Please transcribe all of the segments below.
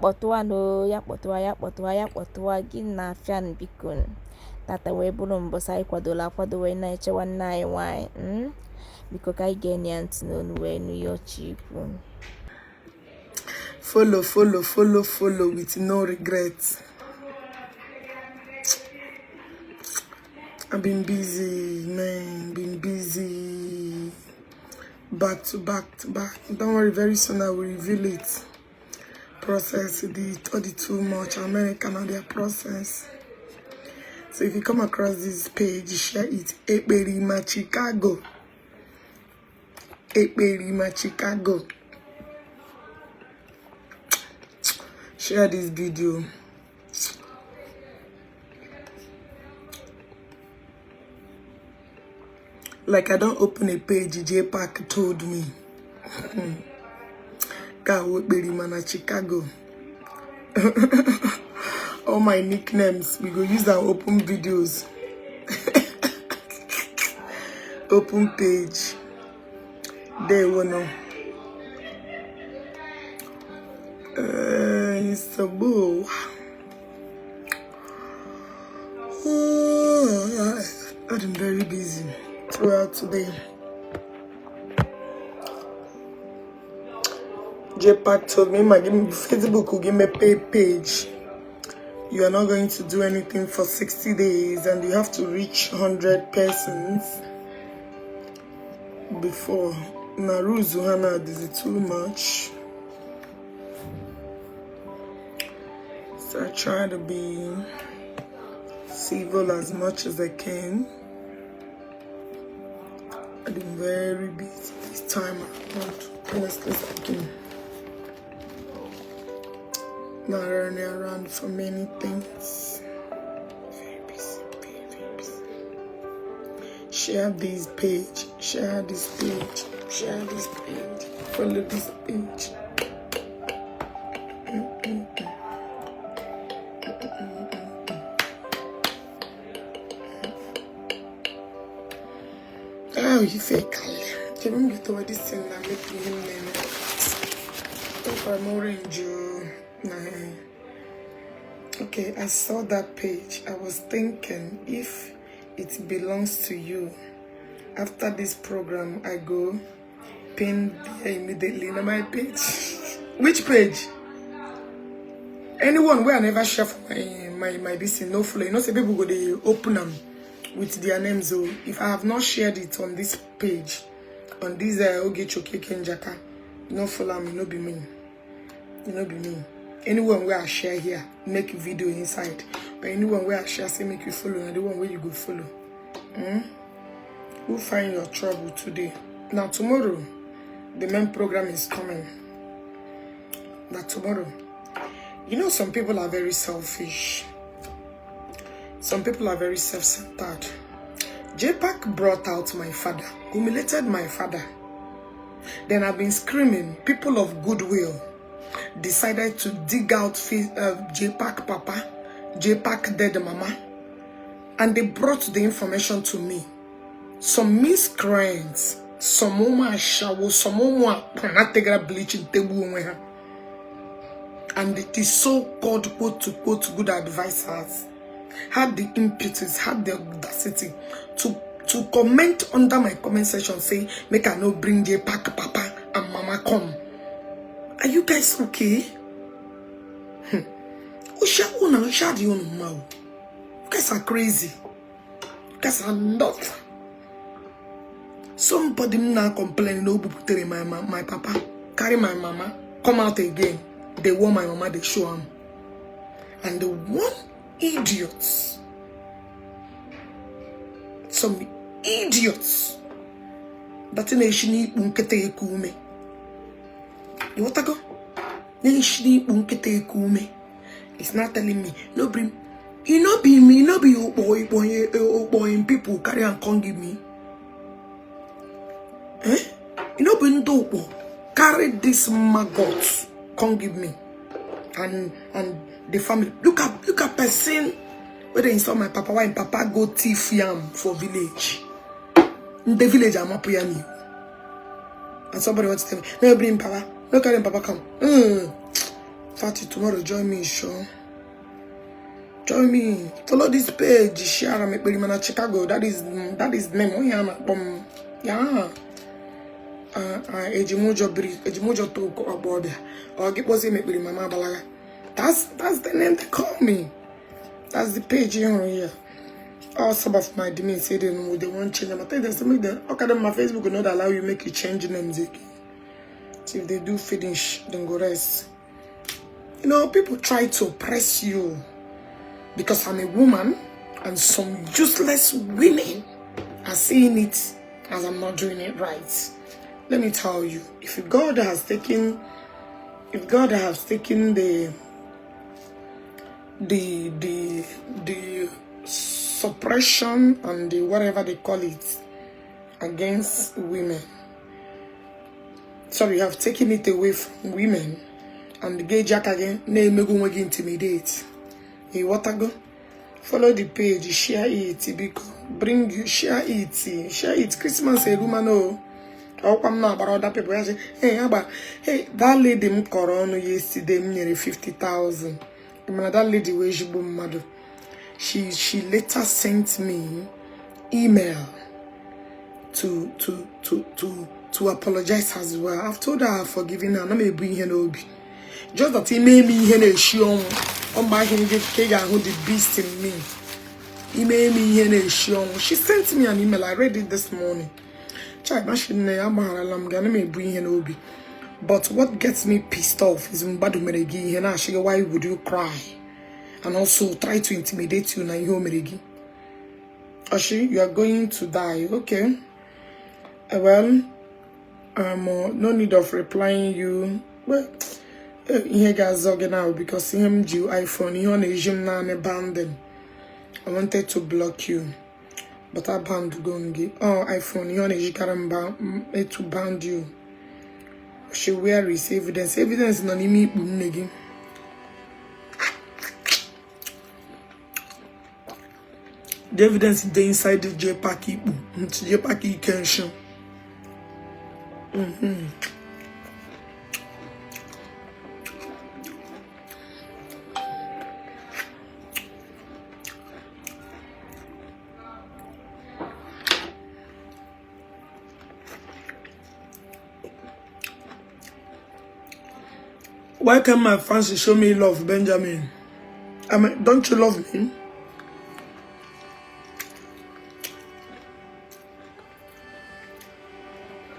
Kpọtụwa no, ya kpọtụwa, ya kpọtụwa, ya kpọtụwa. Gị na-afịa biko, tata wee bụrụ mbọsị anyị kwadola akwado wee na-eche nwanne anyị nwaanyị. Biko, ka anyị ga-enye ya ntị n'onu wee nụ ihe ọchị ikwu. Follow, follow, follow, follow with no regrets. I've been busy, man, been busy. Back to back to back. Don't worry, very soon I will reveal it. Process the all the too much American and their process. So if you come across this page, share it. Ekperima Chicago. Ekperima Chicago. Share this video. Like I don't open a page, J Park told me. Ka Ekperima na Chicago. All my nicknames, we go use our open videos. Open page. There we know. It's a bull. I've been very busy throughout today. JPAC told me, my Facebook will give me pay page. You are not going to do anything for 60 days and you have to reach 100 persons before. Naruzu Hana, this is too much. So I try to be civil as much as I can. I've been very busy this time around, honestly speaking. Not running around for many things. Very busy, very, very busy. Share this page, share this page, share this page, follow this page. Oh, you fake. Can you get over this thing and make me name? I'm orange. Okay, I saw that page. I was thinking if it belongs to you. After this program, I go pin there immediately on my page. Which page? Anyone where I never share for my this no follow. You know, say people go they open them with their names. So if I have not shared it on this page, on this Ogechi Okeke Njaka, no follow me, no be me. No be me. Anyone where I share here, make video inside. But anyone where I share, say make you follow, and the one where you go follow. Who find your trouble today? Now tomorrow, the main program is coming. Now tomorrow. You know, some people are very selfish. Some people are very self-centered. JPAC brought out my father, humiliated my father. Then I've been screaming, people of goodwill decided to dig out JPAC papa, JPAC dead mama, and they brought the information to me. Some miscreants, some woman shower, some woman bleaching table, and the so-called quote-to-quote good advisors had the impetus, had the audacity to comment under my comment section, say, make I no bring JPAC papa and mama come. Are you guys okay? You guys are crazy. You guys are not. Somebody now complaining, no, my papa, carry my mama, come out again. They want my mama, they show them. And the one idiots, some idiots, that nation you want to go? It's not telling me, no bring, you no be me, no be boy, boy, people carry and come give me. Eh? You know, be no carry this maggot, come give me. And the family, look at person where they install my papa, why papa go thief yam for village. In the village, I'm up here. And somebody wants to tell me, no bring papa, no carry papa come. Fati, tomorrow join me, sure. Join me. Follow this page. Share am Ekperima na Chicago. That is name. Onye a na-akpọ m. Ya. Eji m ụjọ biri, eji m ụjọ too ọgbọ ọbịa. Ọ gị kpọzie m Ekperima ma agbalaga. That's the name they call me. That's the page you hụrụ here. All some of my admins say they won't change them. I think there's something that okay, then my Facebook will not allow you make you change names again. So if they do finish, then go rest. People try to oppress you because I'm a woman, and some useless women are seeing it as I'm not doing it right. Let me tell you, if God has taken the suppression and the whatever they call it against women, sorry, have taken it away from women, and ga-eji aka gị na-emego onwe gị intimidate. Ịghọtago? Follow the page, share it, biko. Bring you, share it, share it. Christmas erumana o. Ọkwa m na-agbara other people ya sị, hey, agba, hey, that lady m kọrọ ọnụ yesterday m nyere 50,000. Mana that lady wee ezigbo mmadụ. She later sent me email to apologize as well. I've told her I've forgiven her. Ana m ebu ihe n'obi. Just that ime eme ihe na-eshi ọnwụ. Ọ mgbe ahụ gị ka ị ga-ahụ the beast in me. Ime eme ihe na-eshi ọnwụ. She sent me an email. I read it this morning. Chai, mashi nne ya agbagharala m gị. Ana m ebu ihe n'obi. But what gets me pissed off is mmadụ mere gị ihe na-achị gị, why would you cry? And also try to intimidate you na ihe o mere gị. Oshi, you are going to die. Okay. Well, no need of replying you. Well, ihe ga-azọ gị now because ihe m ji iPhone, ihe ọ na-eji m naanị banding. I wanted to block you, but I banned go gị. Oh, iPhone, ihe ọ na-ejikarị mba to band you. She, where is evidence? Evidence nọ n'ime ikpu nne gị. The evidence dey inside the JPAC ikpu, JPAC ike nshi. Why can't my fans show me love, Benjamin? I mean, don't you love me?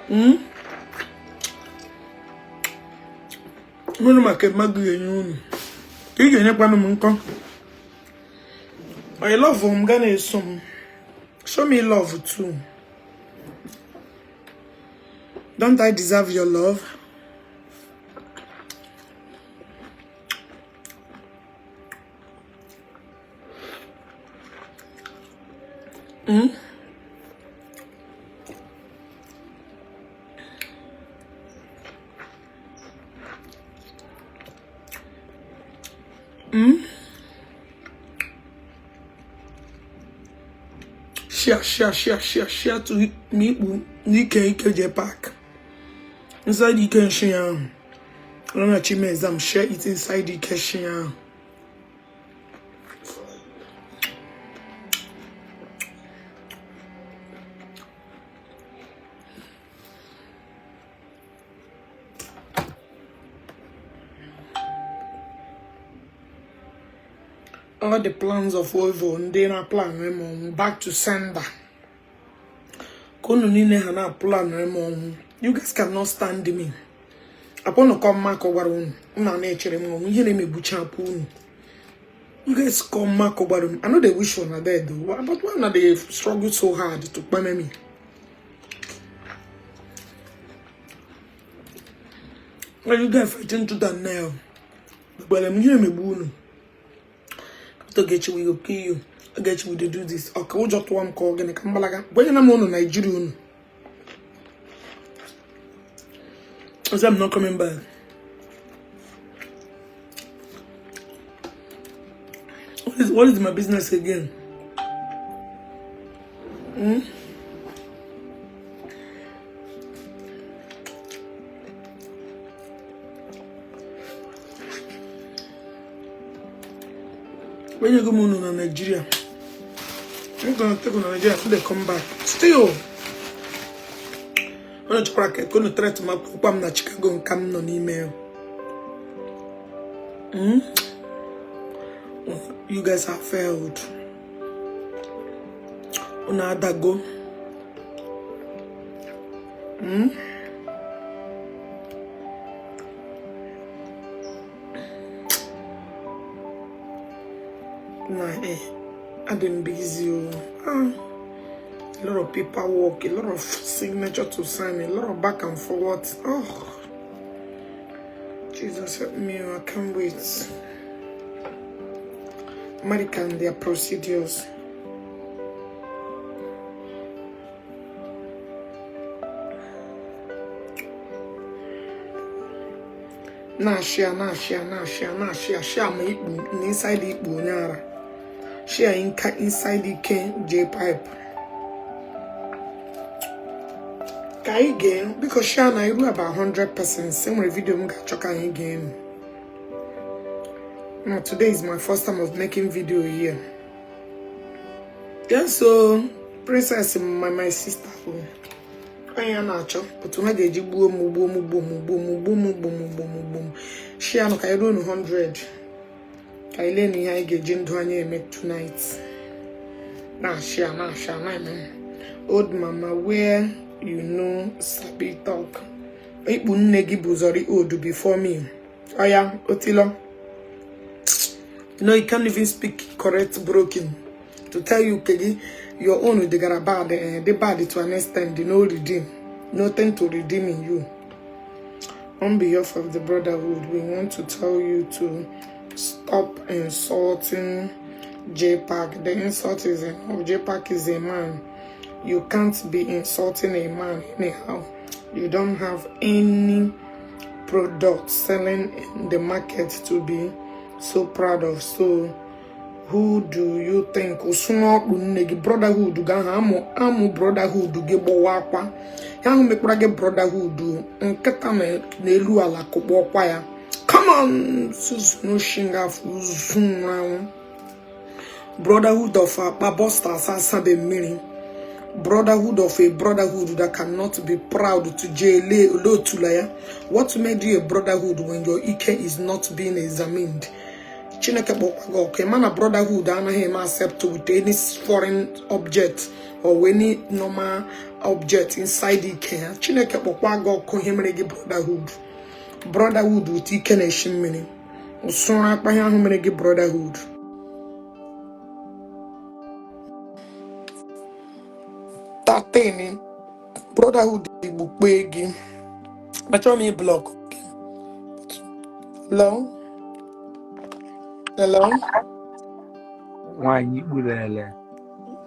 Hmm? Unu maka mmadụ ga-enye unu. Ka ị ga-enyekwanụ m nkọ. I love m ga na-eso m. Show me love too. Don't I deserve your love? Hmm? Hmm? Share, share, share, share, share to me n'ike ike JPAC. Inside ike nshi ahụ. Ọ na chime exam, share it inside ike nshi ahụ. All the plans of evil ndị na plan eme ọnwụ, back to sender. Ka unu niile ha na plan eme ọnwụ. You guys cannot stand me. Akpọnụ kọ mma ka ọ gwara unu. Unu na-echere m ọnwụ ihe na-emegbuchapụ unu. You guys come mma ka ọ gwara unu. I know they wish una dead though, but why una dey struggle so hard to kpeme me? Why you guys fighting tooth and nail? Gbere m ihe na-emegbu unu. Ogechi, we go kill you. Ogechi, we dey do this. Ọ ka ụjọ tụwa m ka ọ gịnị ka m gbalaga. Gwenye na m unu Naijiria unu. I said I'm not coming back. What is my business again? Hmm? Enyego m unu na Nigeria. I'm gonna take una Nigeria till they come back. Still, unu chọkwara ka unu threat m akwụkwọ m na Chicago nka m nọ n'ime ya. You guys have failed. Unu adago. Na adị m busy o. A lot of paperwork, a lot of signature to sign, a lot of back and forth. Oh, Jesus help me, I can't wait. American, their procedures. Na-ashia, na-ashia, na-ashia, na-ashia, shia ma ikpu na inside ikpu onye ara. Shia nka inside ike J pipe. Ka anyị gee, biko shia na iru about 100%. Enwere video m ga-achọ ka anyị gee. Now today is my first time of making video here. Yes, so Princess, my sister, onye a na-achọ otu ha ga-eji gbuo m, gbuo m, gbuo m, gbuo m, gbuo m, gbuo m, gbuo m, gbuo m. Shia nụ ka anyị ruo 100, ka anyị lee na ihe anyị ga-eji ndụ anyị eme tonight. Na shia, na shia, na eme. Old mama where you know sabi talk. Ikpu nne gị bụ zọrọ old before me. Oya otilo. You know you can't even speak correct broken. To tell you kegi your own they got bad, they bad to an extent, no redeem, nothing to redeem in you. On behalf of the brotherhood, we want to tell you to stop insulting JPAC. The insult is enough. JPAC is a man. You can't be insulting a man anyhow. You don't have any product selling in the market to be so proud of. So who do you think? Osunokpu nne gị brotherhood ga ahụ amụ amụ brotherhood gị gbọwa akwa ya ahụ mekwara gị brotherhood nkịta n'elu ala kụkpọ ọkwa ya. Come on, susu shinga fuzu. Brotherhood of akpa busters asabe mmiri. Brotherhood of a brotherhood that cannot be proud to jail otula ya. What made you a brotherhood when your ike is not being examined? Chineke kpọkwa gị ọkụ. Ịma na brotherhood anaghị eme accept with any foreign object or any normal object inside ike ha. Chineke kpọkwa gị ọkụ ihe mere gị brotherhood. Brotherhood with ike na-eshi mmiri. Ụsụrụ akpa ihe ahụ mere gị brotherhood. 13 brotherhood Igbo kpee gị. Achọrọ m ịblọk. Hello? Hello? Nwaanyị ikpuru ele.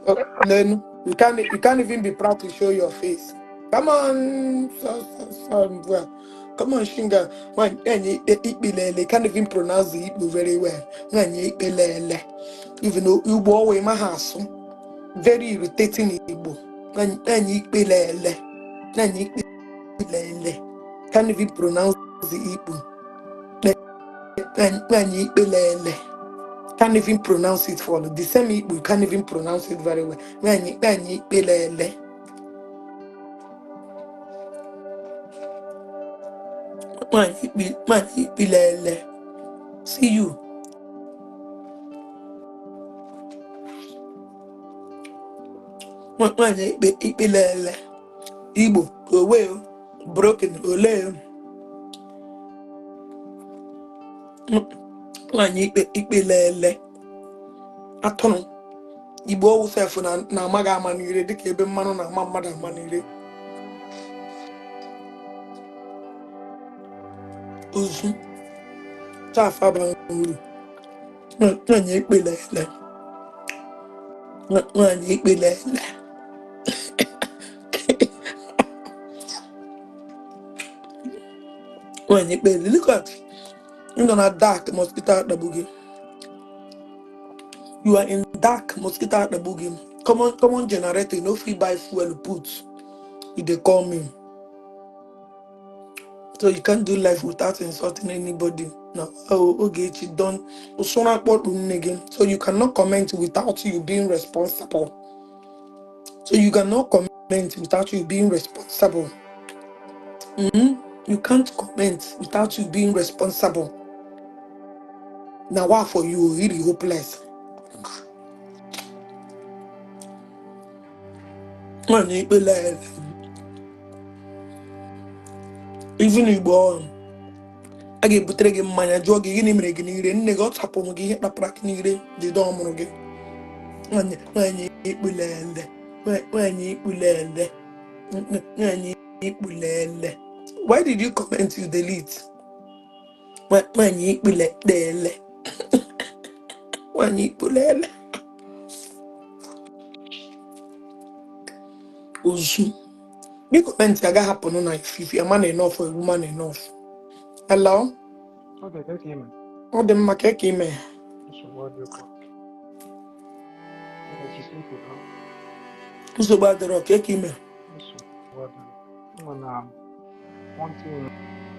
Oh, then you can't even be proud to show your face. Come on, so, well. Come on, Shinga. When ikpilele, can't even pronounce the Igbo very well. When ikpilele, even though Igbo always my house, very irritating Igbo. When ikpilele, when ikpilele, can't even pronounce the Igbo. When ikpilele, can't even pronounce it for the same Igbo, you can't even pronounce it very well. When ikpilele. Nwanyị ikpilele. See you. Nwanyị ikpilele. Igbo, owe o. Broken, ole o. Nwanyị ikpilele. Atụrụ. Igbo ọwụ sef na na-amaghị ama n'ire dịka ebe mmanụ na-ama mmadụ ama n'ire. Ozu. Chaff abaghị uru. Nwanyị ikpilele. Nwanyị ikpilele. Nwanyị ikpilele. Look at you nọ na dark, mosquito akpagbu gị. You are in dark, mosquito akpagbu gị. Common common generator, you no fit buy fuel put. You dey call me. So you can't do life without insulting anybody. Na oh, Ogechi don usoro akpọkpu nne gị. So you cannot comment without you being responsible. So you cannot comment without you being responsible. You can't comment without you being responsible. Na wa for you really hopeless. Nwaanyị ikpele even Igbo ọrụ a ga-ebutere gị mmanya jụọ gị gịnị mere gị n'ire nne gị ọ tapụrụ gị ihe kpapara gị n'ire jide ọmụrụ gị. Nwaanyị nwaanyị ikpulele, nwaanyị ikpulele, nwaanyị ikpulele. Why did you comment you delete? Nwaanyị ikpulele, nwaanyị ikpulele. Ozu gị comment agaghị hapụnụ na if you are man enough or a woman enough. Hello? Okay, ka ime. Ọ dị mma ka ka ime. Nsogbu adịrọ. Jisi ike ha. Nsogbu adịrọ ka ka ime. Nsogbu adịrọ. Mana one thing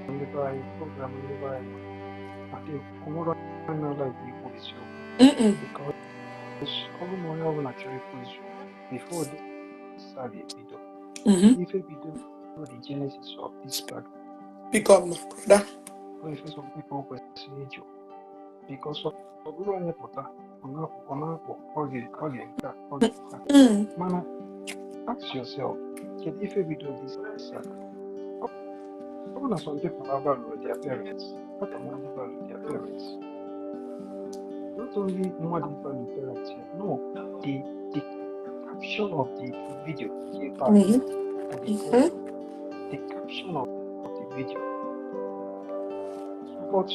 ndị be anyị, program ndị be anyị, adị onwere onye na-like ikwu eziokwu. Because ọ bụrụ na onye ọbụla chọrọ ikwu eziokwu before this saga ebido, ife bido the genesis of this saga. Pick up my brother. Ọ ife some people kwesịrị ịjụ. Because ọ bụrụ onye pụta, ọ na-akpọ oge oge nke a, oge nke a. Mana ask yourself, kedu ife bido this saga? Ọ bụrụ na some people are value their parents, how can one value their parents? Not only mmadụ value parents here, no, the caption of the video came back and the the caption of the video. But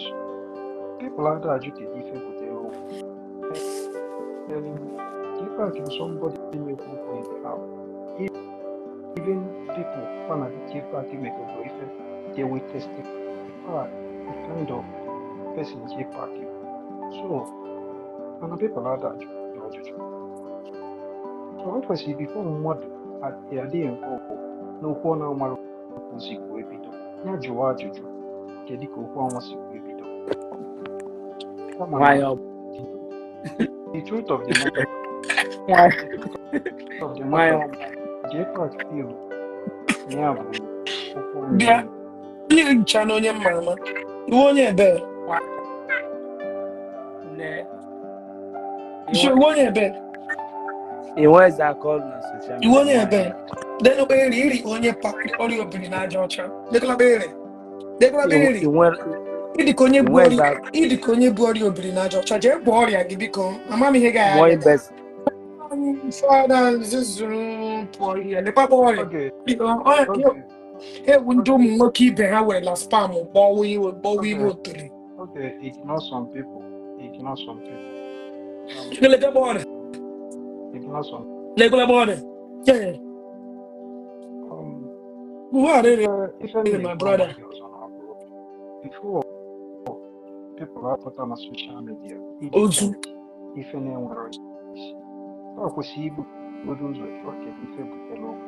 people are ajụ kedu ife butere okwu. JPAC is somebody na-ekwu okwu in the house. Even people fan of JPAC make a ife, they will testify the kind of person JPAC is. So, mana people are ajụ ọjụjụ. So ọ kwesịrị before mmadụ adị involved n'okwu ọ na-amara okwu si wee bido, ya jụwa ajụjụ kedu ka okwu anwa si wee bido. Kama na Nwayọ. the truth of the matter, Nwayọ. the truth of the Nwayọ. matter, JPAC feel na ya bụ okwu anyị Bịa, onye ncha na onye mma ama. Iwe onye ebe. Ne. Iwe onye ebe. Inwe eze aka ọrụ na social Iwe onye media. ebe. Denokwa iri onye pa ọrịa obiri n'aja ọcha. Dekola ere. Dekola eri. Inwe Ịdị ka onye bu inwe ọrịa eze aka ịdị ka onye bu ọrịa obiri n'aja ọcha. Jee gwọọ ọrịa gị biko. Ama m ihe nwa ga-aya gị. ibes. Fada zuzuru pụọ ihe. Lekwa ọrịa. Okay, Biko, okay, ewu ndị ụmụ nwoke ibe ha werela spam gbọwa iwe gbọwa iwe okay, otuli. okay. Ignore some people. Ignore some people. Lekwa ọrịa. Ignore some. Lekwa ọrịa. Yeah. Who are Ife m they, my na-ekwu brother? amaghị ọzọ na-abụrụ before people apụta na social media Ozu. idefend ife na-enwero isi. Ọ kwesịrị ibugodo ụzọ jụọ kedu ife butere okwu.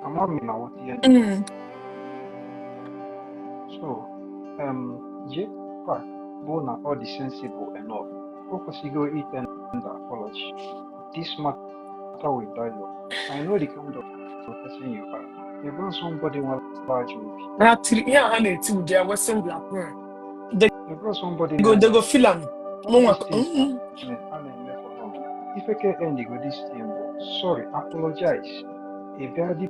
Ama m na ghọta ihe. So, JPAC bụ na ọ dị sensible enough. O kwesịgo itender apology. This matter will die off. I know the kind of person you are. You bụrụ somebody nwere ajọ obi. Ha tiri ihe a ha na-eti ụdị ya western black man. They You bụrụ somebody go they na-enwe go feel am. Mụnwa these things a na-eme for long. Ife ke end go this thing bụ sorry, apologize. Ị bịa dị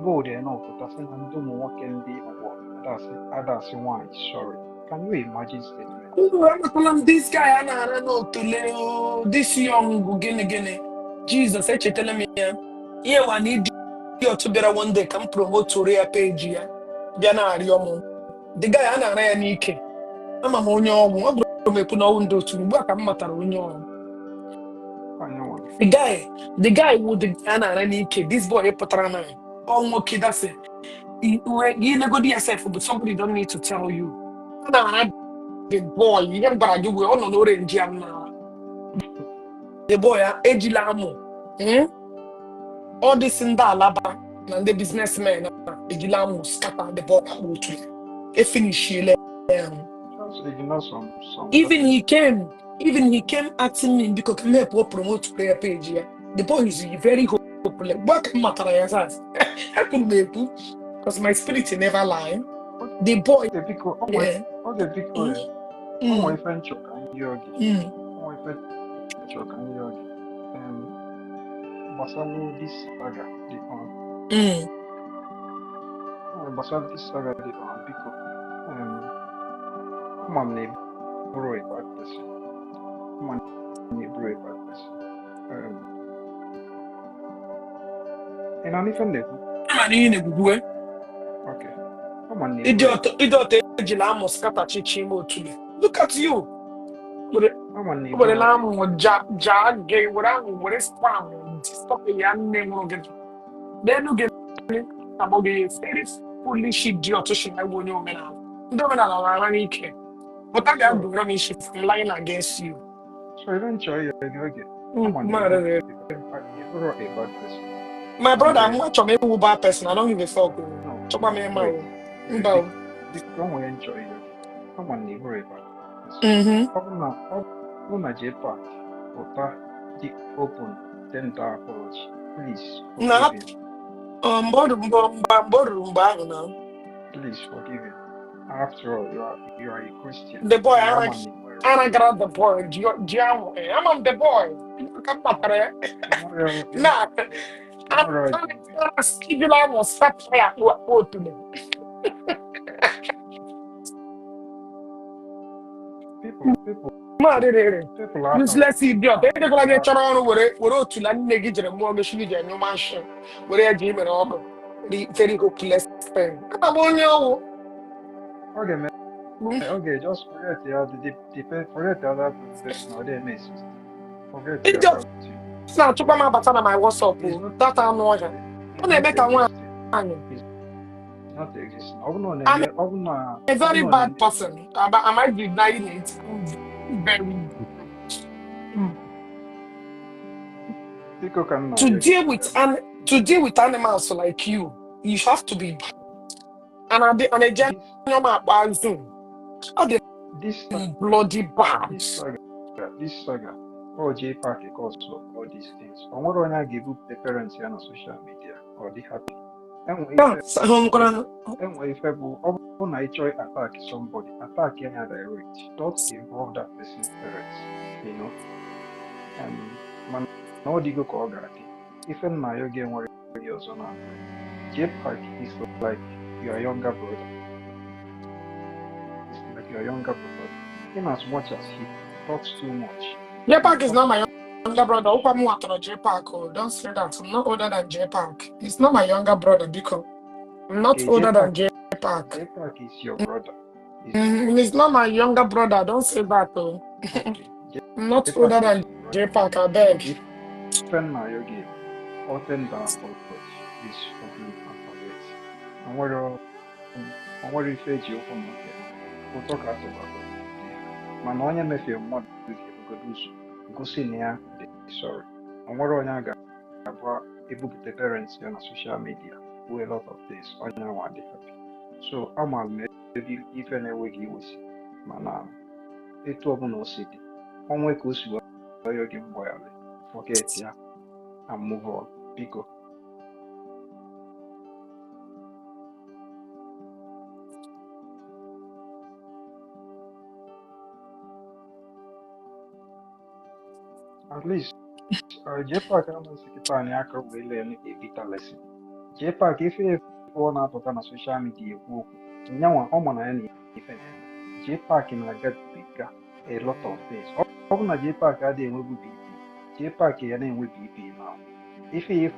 bold enough pụtasị na ndị ụmụ nwoke ndị Igbo adasị adasị nwaanyị sorry. Can you imagine statement? Amakwala m this guy a na-ara n'otule o, this young gịnị gịnị. Jesus, echetala m ya. Ihe wa na ịdị otu bịara one day ka m promoturu ya peji ya bịa na-arịọ m. The guy a na-ara ya n'ike. Ama m onye ọgwụ ọ bụrụ m ekwu na ọnwụ ndị otu ugbu a ka m matara onye ọgwụ. Anyị nwere. The guy wụ the guy a na-ara n'ike. This boy pụtara na ọ nwoke dasị gị legodi yourself, but somebody don't need to tell you. A na-ara the boy ihe m gwara gị wee ọ nọ n'orenji ya m na the boy ya ejila amụ. All this ndị alaba na ndị businessmen a ejila amụ scatter the boy akpa otu ya efinishiele. Just ignore some Even certain he came, even he came asking me because can help promote prayer page ya. The boy is very hopeless. What can matter ya sas? Ekwuru m ekwu because my spirit never lie. The boy, Oge biko, o nwee yeah. oge biko, Mm, o nwee mm, ife nchọ ka m yọọ gị. O nwee ife nchọ ka m yọọ gị. Gbasara this saga dị on. O nwee gbasara this saga dị on, biko. Ama m na ị bụrụ a bad person. Ama m na ị bụrụ a bad person. Ị na-anụ ife m na-ekwu? Ama na ihe na-egwugwe. Okay. Ama m na ị bụrụ a Idiot, idiot ejila amụ scatter chichi ime otule. Look at you. Were ama m na ị were bụrụ a amụ ja ja gị were amụ were spam stop ya nne nwụrụ gị. N'elu gị agbọ gị very foolish idiot shi na iwu onye omenala. Ndị omenala na-ara n'ike. Pụta bịa so bụrụ m isi from lying against you. So ife nchọ ịyọ gị oge, ama m na Mmadụ. ị bụrụ a bad person. My And brother, I'm not a wụ bad person. I don't give a fuck. No, Chọkwa m ịma wait, o. Mba o. biko, o nwere nchọ ịyọ gị. Ama m na ị bụrụ a bad person. Ọ bụ na JPAC pụta dị open tender apology, please Na forgive him. mgbe ọ ruru mgbe ọ ruru mgbe ahụ na Please forgive him. After all, you are a Christian. The boy And ara ama m na ị nwere ara gara the boy ji ahụ ama m the boy ka m kpatara ya ị nwere na ị nwere ajọ obi. ara skibila ahụ sapụ ya akpụ akpụ otule. People Mmadụ people are useless idiot edekwala gị chọrọ ọrụ were were otula nne gị jere mụọ gị shiri ji anyụ manshin were ya ji imere ọkụ. Very hopeless thing. Ama m onye ọwụ. Ọ ga-eme okay, just forget the forget the other person or the exist. Forget the Idiot other two. na-achụkwa m abata na my WhatsApp He's o not data anụ ọhịa. He's Ọ na-eme not ka existing. nwaanyị. He's not existing. Ọ bụrụ na ọ I'm na-eme ọ bụrụ na a ọ bụrụ very na ọ bad na-eme person. Am I denying it? I'm very biko ka m to na-arịọ gị. deal with an to deal with animals like you, you have to be and I and a This genuine akpa zoom. Ọ dị this bloody bad. This saga all JPAC cause of all these things. O nwere onye a ga-ebupụta parents ya na social media ọ dị happy. Enwe Ah, ife enwe ife bụ ọ bụrụ na ị chọọ attack somebody, attack ya direct. Don't involve that person's parents. Mana na ọ dịgo ka ọ ga-adị. Ife nna ya gị enwere ihe ọzọ na JPAC is like your younger brother. It's like your younger brother. In as much as he talks too much, he JPAC is talks not my younger brother. Ọkwa m watọrọ JPAC o. Don't say that. I'm not older than JPAC. He's not my younger brother, biko. I'm not Okay, older than JPAC JPAC. JPAC is your brother. Is He's not my younger brother. Don't say that though. Okay. I'm not JPAC older is than your brother. JPAC, I beg. Ife nna ya gị ọ tender apology, please forgive and forget. O nwere ife eji okwu na ụka ụtọ ka atụbatụ, mana onye mefie mmadụ ga-ebugodo ụzọ gosi na ya dị sorry. O nwere onye a ga-abụ ebupụta parents ya na social media kwuo a lot of things, onye ahụ adị happy. So amaara m ebe ife na-enweghị iwe si, mana etu ọbụla o si dị, onwe ka o si wee yọọ gị mgbaghara, forget ya and move on, biko. At least JPAC amasị kịta anyị aka wee lee a bitter lesson. JPAC ife efu ọ na-apụta na social media ekwu okwu nyanwa ọ ma na ya na ife na-eme. JPAC na-agabiga a lot of things. Ọ bụ na JPAC adịghị enwebu BP, JPAC ya na-enwe BP now. Ife efu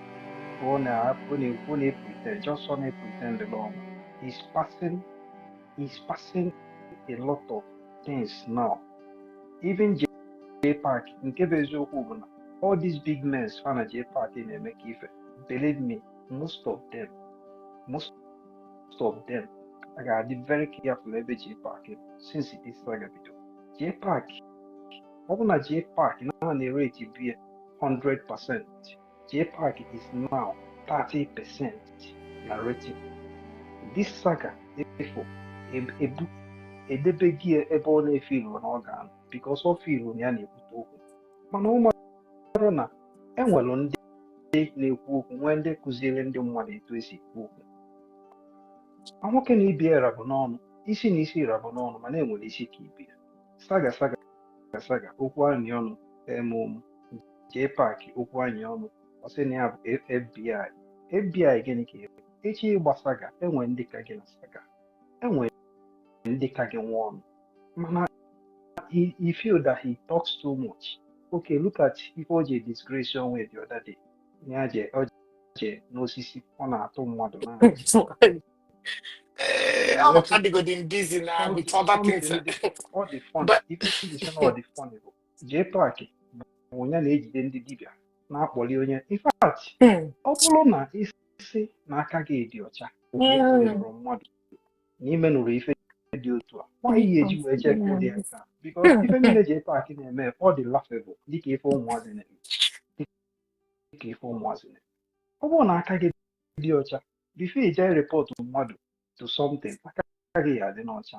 ọ na-pretend, just ọ na-pretend long. He's passing a lot of things now. Even JPAC, nke bụ eziokwu bụ na all these big men fa na JPAC na-eme ka ife, believe me, most of them ga-adị very careful ebe JPAC nọ since this saga bido. JPAC, ọ bụ na JPAC na na-erate bie 100%, JPAC is now 30% na rating. This saga efo ebu Edebe gị ebe ọ na-efilu na ọ ga-anọ because ọ filu na ya na-ekwute okwu, mana ọ marụ na enwere ndị na-ekwu okwu, nwee ndị kụziere ndị mmadụ etu esi ekwu okwu. Ma nwoke na ibe ya rabụ n'ọnụ, isi na isi rabụ n'ọnụ, mana enwere isi ka ibe ya. Saga, saga, saga, okwu anyị ọnụ emom jee paakị, okwu anyị ọnụ, ọ sị na ya bụ FBI. FBI gịnị ka ị bụ? Echi ịgba saga, enwe ndị ka gị na saga, enwe ndị ka gị nwa ọnụ, mana he feel that he talks too much. Okay, look at ife o ji disgrace onwe the other day. Ya je ọ je n'osisi, ọ na-atụ mmadụ na Adịgodi busy na with other things. Something dị, ọ dị funny. But Ife ji sị na ọ dị funny bụ jee paakị bụ onye na-ejide ndị dibịa na-akpọli onye. In fact, ọ bụrụ na isi na aka gị dị ọcha na ịtụrụrụ mmadụ na imenụrụ ife dị otu a, nwaanyị ya eji wee jee ka ụdị ya nke a, because ife niile jee paakị na-eme, ọ dị laughable, dịka ife ụmụazị na-eme, dịka ife ụmụazị na-eme. Ọ bụrụ na aka gị dị ọcha, before ije report mmadụ to something, aka gị ya adị n'ọcha.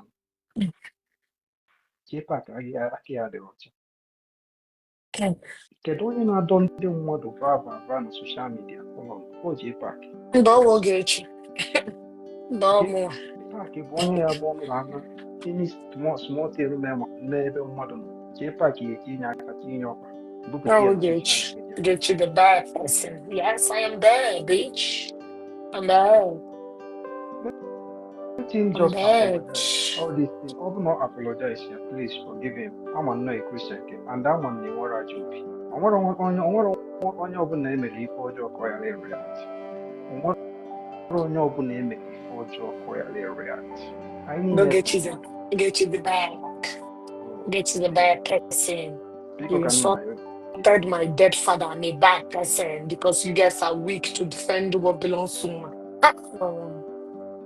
Jee paakị, aka ya adịghị ọcha. Kedu onye na-adọ ndị mmadụ bra bra bra na social media ụlọ? Ọ jee paakị. Mba, ọ bụ Ogechi. Mba, ọ mụnwa. Paakị bụ onye ya bụ ọnụ na-ana any small small thing n'ebe mmadụ nọ, jee paakị ya etinye aka, tinye ọkpa, bupụta Ọ ya na Ogechi. social media. Ogechi the bad person. Yes, I am bad, bitch. I'm bad. Let him I'm just bad. apologize. All these things, ọ bụ na ọ apologize ya, please forgive him. Ama nnọọ a Christian ke and ama na enwere ajọ obi. Onwere onye ọbụla emere ife ọjọọ ka ọ ghara react. Onwere onye ọbụla emere ife ọjọọ ka ọ ghara react. Anyị niile bụ Ogechi's mmadụ. Ogechi the bad. Ogechi the bad person. Biko, You ka nna ya insulted my dead father. I'm a bad person because you guys are weak to defend what belongs to me.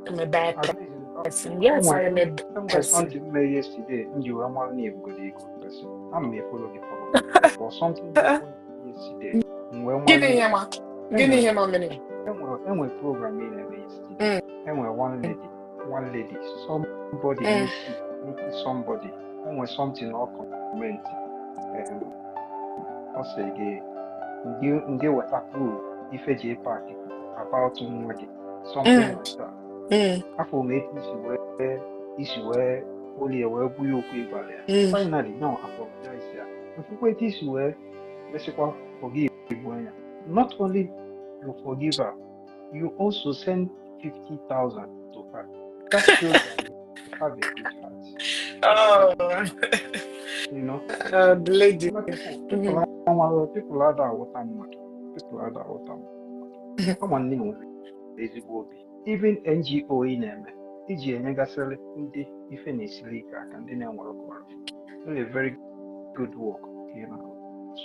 I'm a bad At least person. Yes, I am a bad enwere person. something mere yesterday m ji wee mara na ebugoro ego person. Ana m efollow gị follow, but something happened yesterday m wee mara Gịnị na ihe ma? Gịnị ihe ma mere? Enwere program ị na-eme yesterday. Enwere one lady, somebody, Nikki somebody, enwere something ọ comment, ọ sị gị ndị weta proof ife ji pack about nwa gị, something like that. Afọ m etu isi wee olie wee gbu ya okwu ịgwara ya. Finally now apologize ya, mfukwa etu isi wee mesịkwa forgive ya. Not only you forgive her, you also send 50,000 to her. That shows that you have a good heart. Oh, the lady. But people people people ada aghọta mmadụ, people ada aghọta mmadụ. Kama nne nwere ezigbo obi. Even NGO ị na-eme iji enyegasịrị ndị ife na-esiri ike aka, ndị na-enwere ọrụ, a very good work ka ị na-arụ.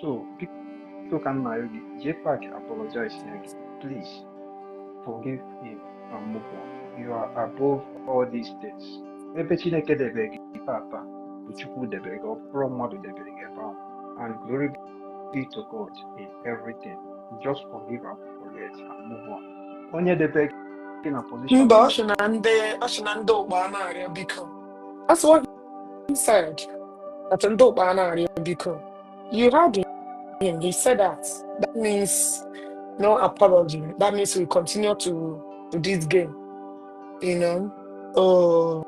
So biko, ka nna gị jee park apologize ya gị, please forgive him and move on. You are above all these things. Ebe Chineke debere gị tata bụ Chukwu debere gị, ọ bụrụ mmadụ debere gị ebe ahụ, and glory be to God in everything. Just forgive and forget and move on. Onye debe gị na position Mba, ọ sị na ndị ụkpa a na-arịọ biko. That's what he said. That ndị ụkpa a na-arịọ biko. You heard him. He said that. That means no apology. That means we continue to this game. Oh,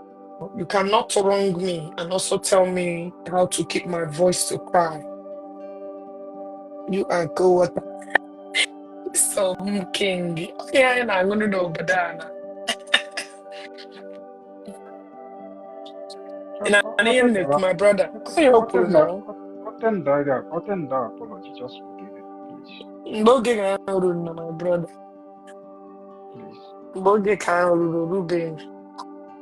you cannot wrong me and also tell me how to keep my voice to cry. You are go so king. Yeah, I'm gonna know n'obodo a na. Na ihe m na-ekwu, my brother. Onye o kwuru na Otenda apology, just forgive him, please. Mgbe oge ga ruru na, my brother. Please. Mgbe oge ka ahụ ruru rubeghị.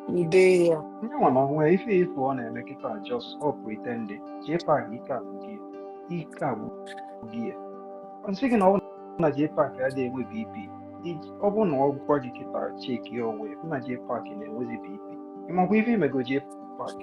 Ude ya. Nye nwa na onwe ife ife ọ na-eme kịta, just ọ pretending. Jpac, ike agwụ gị, ike agwụ gị ya. Nsị gị na ọ bụrụ na Jpac adịghị enwe BP, ọ bụrụ na ọ gwa gị kịta cheki onwe hụ na Jpac na-enwezi BP, ịmakwa ife imego Jpac.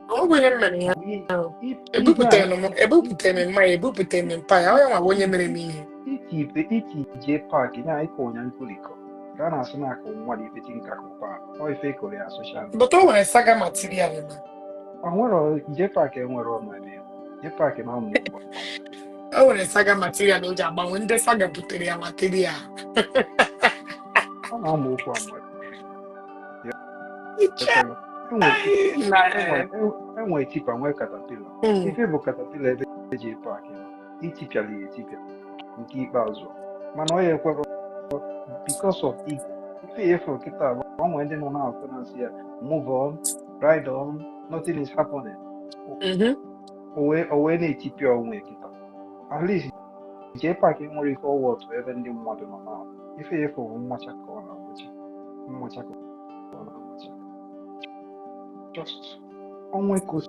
Ọ bụ ihe m mere ya ahụ. Ebupụtere m, ebupụtere m mmanya, ebupụtere m mpa ya. Onye nwa bụ onye mere m ihe. Iti Jpac ya ịkọ ọnya nkuliko. Ka a na-asị na akụ mmadụ ife tinka kụkwa ọ ife ekoro ya social media. But o nwere saga material na. Ọ nwere JPAC, enwere ọnụ ebe JPAC na ụmụ Igbo. O nwere saga material o ji agbanwe ndị saga butere ya material. Ọ na-amụ okwu amụ. Na enwe tipper, nwee caterpillar. Ife bụ caterpillar ebe JPAC nọ, itipịala ya etipịa nke ikpeazụ, mana ọ ya ekwere because of ego. Ife ya efu kịta bụ ọ nwee ndị nọ na-akụ na-asị ya, "Move on, ride on, nothing is happening." O wee na-etipịa onwe kịta. At least JPAC nwere ife ọwụ otu ebe ndị mmadụ nọ na ife ya efu bụ mmacha ka ọ na-amacha, mmacha ka ọ na-amacha. Just onwe ka o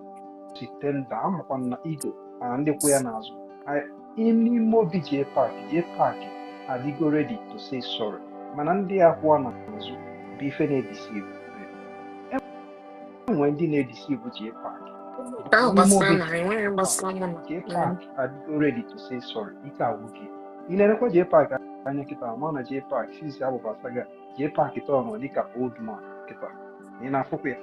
si tender amakwa na ego na ndị kwụ ya n'azụ. N'ime obi JPAC, JPAC adịgo ready to say sorry, mana ndị a kwụọ n'azụ bụ ife na-edeceive. Enwere ndị na-edeceive JPAC. Nke ahụ N'ime gbasara obi na enweghị gbasara mụ na. JPAC adịgo ready to say sorry, ike agwụ gị. Ị na-elekwa JPAC anya kịta, ma na JPAC since abụba saga, JPAC tọn dịka old man kịta. Ị na-afụkwa ya?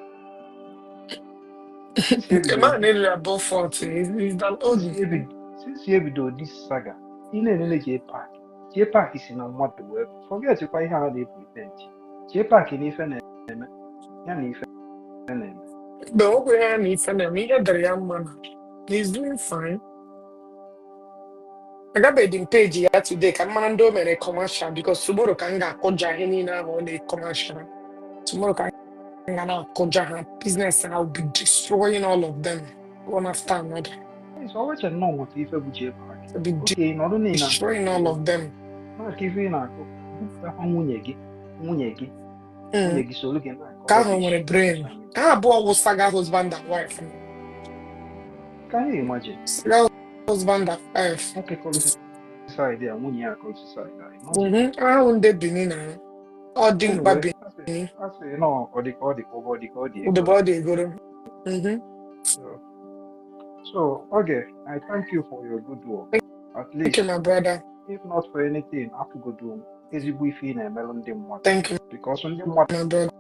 The man nearly above 40. He's an old. Since ebido this saga, ị na-enene JPAC, JPAC si na mmadụ wee forgetkwa ihe a na-epretend. JPAC na ife na-eme ya na ife na-eme. Mgbe o kwere ya na ife na-eme ihe dịrị ya mma na he's doing fine. Agabeghị m page ya today ka m mara ndị o mere commercial, because tomorrow ka m ga-akụja ihe niile ahụ ọ na-commercial. Tomorrow ka m ga na-akụja ha business. I will be destroying all of them one after another. So ọ weche nnọọ nweta ife bụ JPAC. I'll be oke nọdụ niile destroying all of them. Na-akọ ife ị na-akọ, bupụtakwa nwunye gị, nwunye gị, nwunye gị soro gị na-akọ Ka ahụ rubbish. nwere brain. Ha abụọ wụ saga husband and wife. Can you imagine? Saga husband and wife. Nwoke kọrọ side ya, nwunye ya kọrọ side ya. Imagine. Ahụ ndị Benin na ọ dị mkpa. Anyway, Benin. asị nọ ọ dị ka ọ dị ka ọ dị ka ọ dị ego. Ụdịbe ọ dị egoro. So, okay, I thank you for your good work. At Thank least, you, my brother. if not for anything, afụgodo m ezigbo ife ị na-emelụ ndị mmadụ. Thank you, Because ndị mmadụ my brother.